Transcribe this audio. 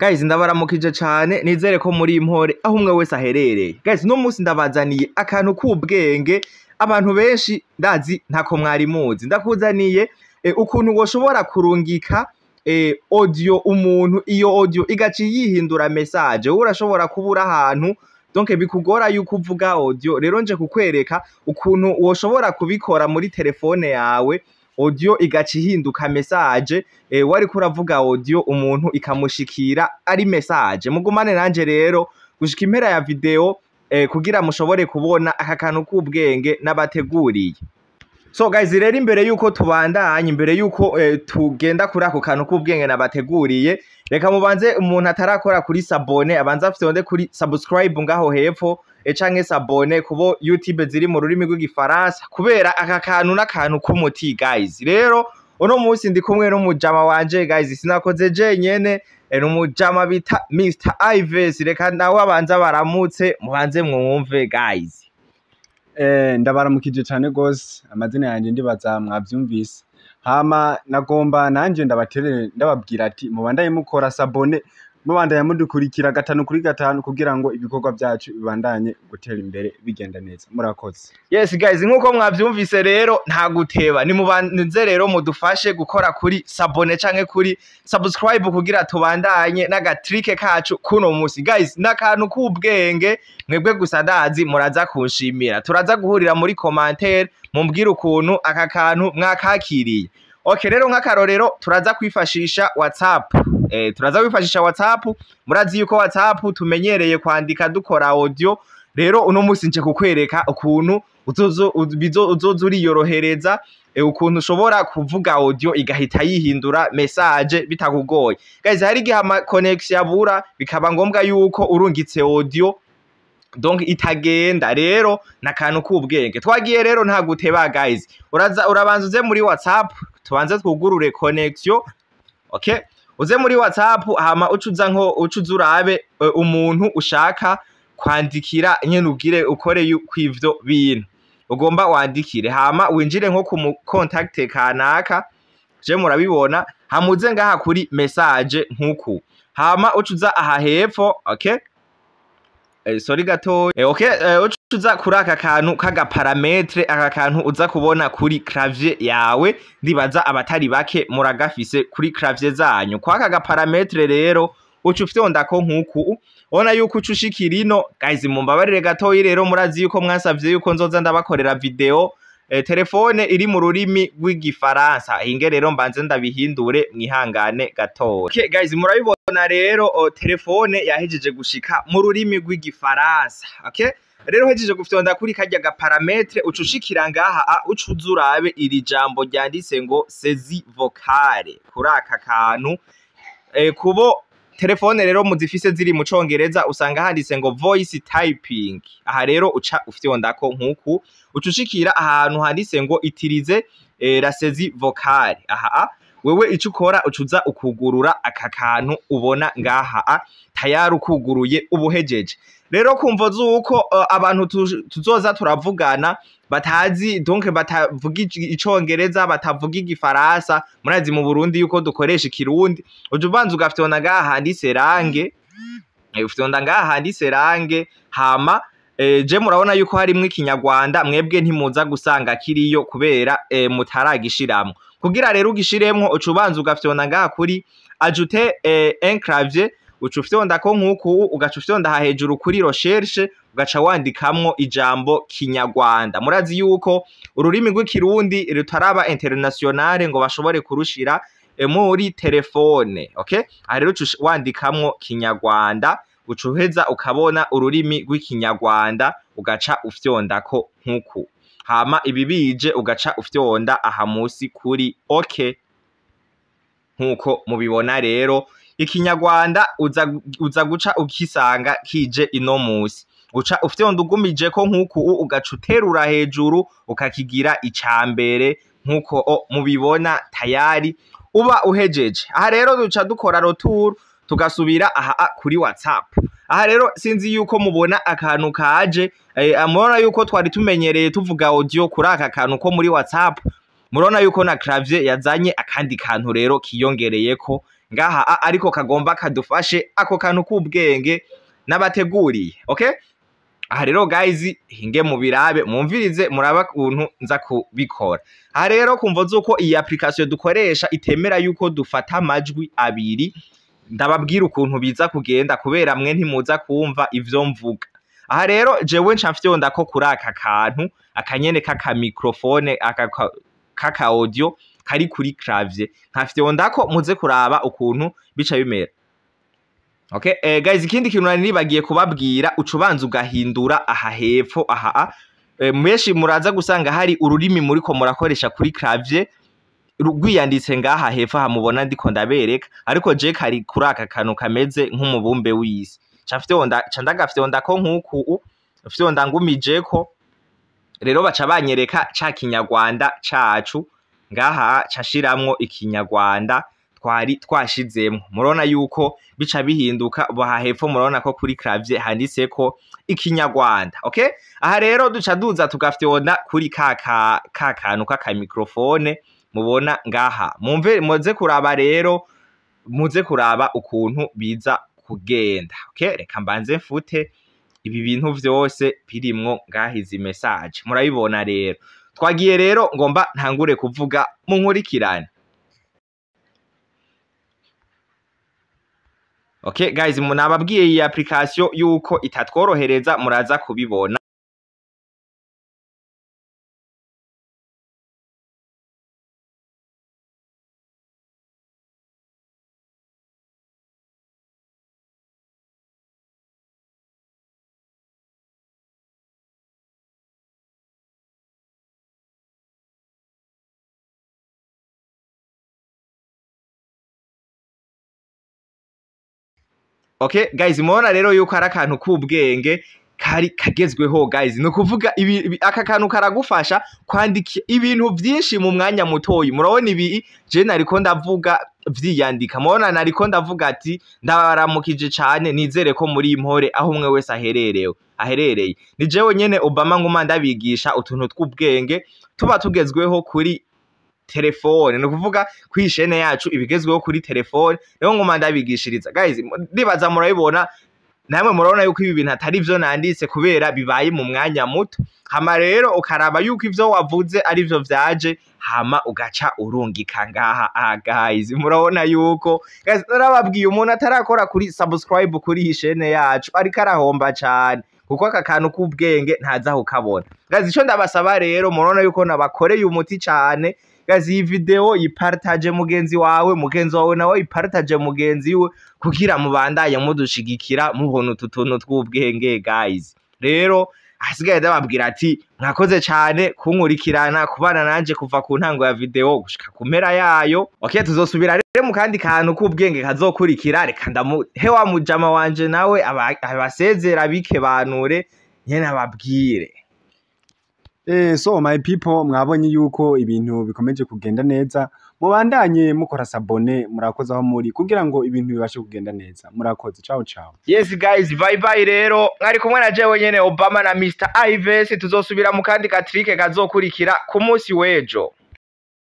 Guys, ndabaramukije cane, nizere ko muri impore aho umwe wese aherereye. Guys, no munsi ndabazaniye akantu k'ubwenge abantu benshi ndazi ntako mwari muzi. Ndakuzaniye ukuntu woshobora kurungika audio umuntu, iyo audio igaca yihindura message. Wowe urashobora kubura ahantu, donc bikugora yuko uvuga audio. Rero nje kukwereka ukuntu woshobora kubikora muri telefone yawe, audio igaca ihinduka message, wariko uravuga audio umuntu ikamushikira ari message. Mugumane nanje rero gushika impera ya video kugira mushobore kubona aka kantu k'ubwenge n'abateguriye. So guys, rero imbere yuko tubandanya, imbere yuko tugenda kuri ako kantu k'ubwenge nabateguriye, reka mubanze, umuntu atarakora kuri s'abonner abanza afyonde kuri subscribe ngaho hepfo, canke s'abonner kubo YouTube ziri mu rurimi rw'igifaransa, kubera aka kantu n'akantu k'umuti. Guys, rero uno munsi ndi kumwe n'umujama wanje. Guys, sinakoze jenyene, n'umujama bita Mr Ives. Reka nawe abanza baramutse, mubanze mwumve, guys. Ndabaramukije cane gose. Amazina yanje ndibaza mwavyumvise. Hama nagomba nanje ndabaterere, ndababwira ati mubandaye mukora s'abonner, mubandanye mudukurikira gatanu kuri gatanu kugira ngo ibikorwa vyacu bibandanye gutera imbere bigenda neza. Murakoze. Yes guys, nkuko mwavyumvise rero, nta guteba, nimubanze rero mudufashe gukora kuri s'abonner canke kuri subscribe kugira tubandanye n'aga trick kacu kuno musi. Guys, n'akantu k'ubwenge, mwebwe gusa ndazi muraza kunshimira. Turaza guhurira muri commentaire, mumbwire ukuntu aka kantu mwakakiriye. Okay, rero nk'akarorero turaza kwifashisha WhatsApp. Turaza kwifashisha WhatsApp. Murazi yuko WhatsApp tumenyereye kwandika dukora audio. Rero uno musi nje kukwereka ukuntu uzoza uriyorohereza, ukuntu ushobora kuvuga audio igahita yihindura message bitakugoye. Guys, hari igihe ama connection abura, bikaba ngombwa yuko urungitse audio donc itagenda. Rero nakantu k'ubwenge twagiye rero, nta guteba. Guys, uraza urabanza uze muri WhatsApp, tubanze twugurure connection. Okay, uze muri WhatsApp, hama ucuza nko ucuza urabe umuntu ushaka kwandikira nyene, ugire ukore kw'ivyo bintu ugomba wandikire, hama winjire nko ku mu contact kanaka. Je murabibona, hamuze ngaha kuri message nkuku, hama ucuza aha hepfo. Okay, sorry gato. Okay, ucuza kuri aka kantu kaga paramètre, aka kantu uza kubona kuri clavier yawe. Ndibaza abatari bake muragafise kuri clavier zanyu. Kwa aka paramètre rero uca ufyondako nkuku, ubona yuko uca ushikira ino. Guys, mumbabarire gatoyi. Rero murazi yuko mwasavye yuko nzoza ndabakorera video telefone iri mu rurimi rw'igifaransa. Hinge rero mbanze ndabihindure, mwihangane gatoya. Okay guys, murabibona rero, telefone yahejeje gushika mu rurimi rw'igifaransa. Okay, rero uhejeje gufyonda kuri karya ga paramètre, uca ushikira ngaha, uca uza urabe iri jambo ryanditse ngo saisie vocale kuri aka kantu. Kubo telefone rero muzifise ziri mu congereza, usanga handitse ngo voice typing. Aha rero uca ufyondako nkuku, uca ushikira ahantu handitse ngo utiliser la saisie vocale. Aha wewe ico ukora, ucuza ukugurura aka kantu ubona ngaha. Tayari ukuguruye, ubuhejeje. Rero kumvo zuko abantu tuzoza turavugana batazi, donc batavuga icongereza, batavuga igifaransa, murazi mu Burundi yuko dukoresha ikirundi, uja ubanza ugafyonda ngaha handitse langue. Ufyonda ngaha handitse langue, hama je murabona yuko harimwo ikinyarwanda. Mwebwe ntimuza gusanga kiriyo kubera mutaragishiramwo. Kugira rero ugishiremwo, uca ubanza ugafyonda ngaha kuri ajouter un clavier. Uca ufyondako nkuku, ugaca ufyonda aha hejuru kuri recherche, ugaca wandikamwo ijambo kinyarwanda. Murazi yuko ururimi rw'ikirundi rutaraba internationale ngo bashobore kurushira muri telefone. Okay, aha rero uca wandikamwo kinyarwanda, uca uheza ukabona ururimi rw'ikinyarwanda, ugaca ufyondako nkuku, hama ibi bije ugaca ufyonda aha musi kuri OK. Nkuko mubibona rero, ikinyarwanda uza guca ukisanga kije ino musi. Uca ufyonda ugumijeko nkuku, ugaca uterura hejuru ukakigira icambere nkuko mubibona. Tayari uba uhejeje. Aha rero duca dukora retour, tugasubira aha kuri WhatsApp. Aha rero sinzi yuko mubona akantu kaje. Murabona yuko twari tumenyereye tuvuga audio kuri aka kantu ko muri WhatsApp. Murabona yuko na clavier yazanye akandi kantu rero kiyongereyeko. ngaha, ariko kagomba kadufashe ako kantu k'ubwenge n'abateguriye. Okay, aha rero guys, hinge mubirabe, mumvirize, muraba kuntu nza kubikora. Aha rero kumvo zuko iyi application dukoresha itemera yuko dufata amajwi abiri, ndababwira ukuntu biza kugenda kubera mwe ntimuza kumva ivyo mvuga. Aha rero jewe nca mfyonda ko kuri aka kantu akanyene kaka microphone, aka kaka audio kari kuri clavier, nkafyonda ko muze kuraba ukuntu bica bimera. Okay, guys, ikindi kintu nari nibagiye kubabwira, ucubanza ugahindura aha hepfo aha. Mweshi muraza gusanga hari ururimi muriko murakoresha kuri clavier rwiyanditse ngaha hepfo aha mubona ndiko ndabereka, ariko je kari kuri aka kantu kameze nk'umubumbe w'isi. Ca fyonda, ca ndagafyonda ko nkuku fyonda ngumijeko, rero baca banyereka ca kinyarwanda cacu ngaha, ca shiramwo ikinyarwanda twari twashizemwo. Murabona yuko bica bihinduka baha hepfo, murabona ko kuri clavier handitseko ikinyarwanda. Okay, aha rero duca duza tugafyonda kuri ka kantu kaka microphone mubona ngaha. Mumve, muze kuraba rero, muze kuraba ukuntu biza kugenda. Okay, reka mbanze mfute ibi bintu vyose birimwo ngaha, izi message murabibona. Rero twagiye rero, ngomba ntangure kuvuga, munkurikirane. Okay guys, munababwiye iyi application yuko itatworohereza, muraza kubibona. Okay guys, mubona rero yuko ari akantu k'ubwenge kari kagezweho guys. Ni ukuvuga aka kantu karagufasha kwandika ibintu vyinshi mu mwanya mutoyi. Murabona ibi je nariko ndavuga vyiyandika, murabona nariko ndavuga ati ndabaramukije cane, nizere ko muri impore aho umwe wese aherereye. Ni jewe nyene Obama nguma ndabigisha utuntu tw'ubwenge tuba tugezweho kuri telefone, ni ukuvuga kuri chaîne yacu ibigezweho kuri telefone niho nguma ndabigishiriza guys. Ndibaza murabibona namwe, murabona yuko ibi bintu atari vyo nanditse kubera bibaye mu mwanya muto. Hama rero ukaraba yuko ivyo wavuze ari vyo vyaje, hama ugaca urungika ngaha. Ah guys, murabona yuko guys, narababwiye umuntu atarakora kuri subscribe kuri iyi chaîne yacu ariko arahomba cane, kuko aka kantu k'ubwenge ntaza kukabona guys. Ico ndabasaba rero, murabona yuko nabakoreye umuti cane guys. Iyi video yipartage mugenzi wawe, mugenzi wawe nawe yipartage mugenzi we, kugira mubandanye mudushigikira mubona utu tuntu tw'ubwenge guys. Rero hasigaye ndababwira ati mwakoze cane kunkurikirana, kubana nanje kuva ku ntango ya video gushika ku mpera yayo. Okay, tuzosubira rero mu kandi kantu k'ubwenge kazokurikira. Reka ndamuhe wa mujama wanje nawe abasezera bike banure nyene ababwire. So my people, mwabonye yuko ibintu bikomeje kugenda neza, mubandanye mukora s'abonner, murakoze aho muri kugira ngo ibintu bibashe kugenda neza. Murakoze, ciao ciao. Yes guys, bye bye. Rero mwari kumwe na jewe nyene Obama na Mr Ives. Tuzosubira mu kandi ka trick kazokurikira ku munsi w'ejo.